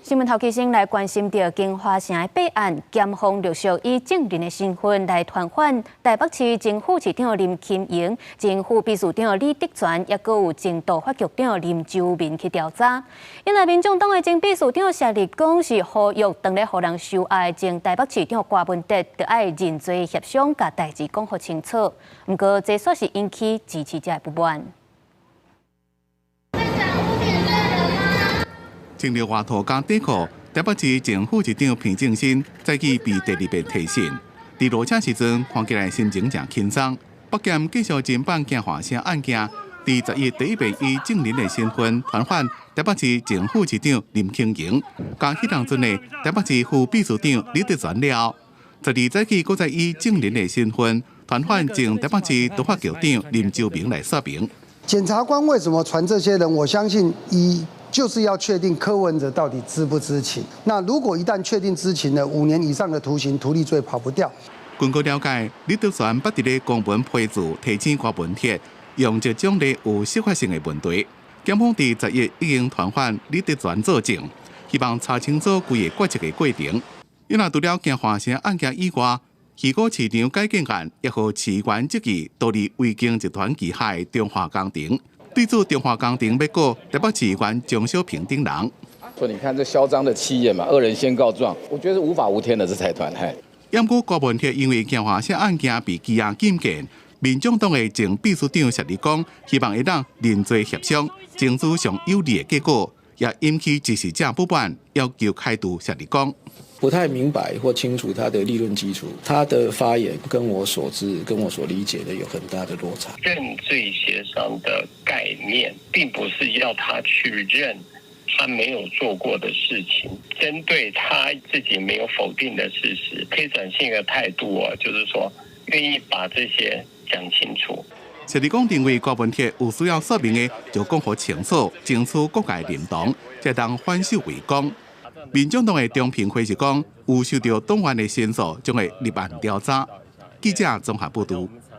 新聞頭期先來關心著京華城的弊案，檢方陸續以證人的身份來傳喚台北市前副市長林金營、前副秘書長李德全，抑閣有前都發局長林洲民去調查。因為民眾黨的前秘書長謝立功是呼籲當咧予人收押的前台北市長柯文哲，著愛認罪協商，共代誌講予清楚。毋過這煞是引起支持者的不滿。穿著外套佮短褲，台北市前副市長彭正新早起被第二遍提訊。佇落車時陣，看起來心情誠輕鬆。北檢繼續偵辦京華城案件，佇十一第一遍以證人的身份傳喚台北市前副市長林慶營，佮彼當陣的台北市副秘書長李德全了。12早起，閣再以證人的身份傳喚前台北市都發局長林洲民來說明。檢察官為什麼傳這些人？我相信一就是要確定柯文哲到底知不知情。那如果一旦確定知情了，5年以上的徒刑，圖利罪跑不掉。根據了解，李德全捌佇咧公文批注提醒柯文哲，用這種咧有適法性的問題。檢方佇十一已經傳喚李德全作證，希望查清楚規个決策的過程。因為除了京華城案件以外，魚沽市場改建案，抑予市議員質疑都佇維京集團旗下的中華工程。對此，中華工程欲告台北市議員鍾小平等人。說你看這囂張的氣焰嘛，惡人先告狀，我覺得是無法無天的這財團。嘿。毋過柯文哲因為京華城案件被羈押禁見，民眾黨的前秘書長謝立功希望會當認罪協商，爭取上有利的結果，也引起支持者不滿，要求開除謝立功。不太明白或清楚他的立論基礎，他的發言跟我所知、跟我所理解的有很大的落差。認罪協商的概念，並不是要他去認他沒有做過的事情，針對他自己沒有否定的事實，可以展現一個態度啊，就是說願意把這些講清楚。謝立功認為柯文哲有需要說明的，就講予清楚，爭取各界認同，才當反守為攻。民眾黨的中評會是講，有收到黨員的申訴，將會立案調查。記者綜合報導。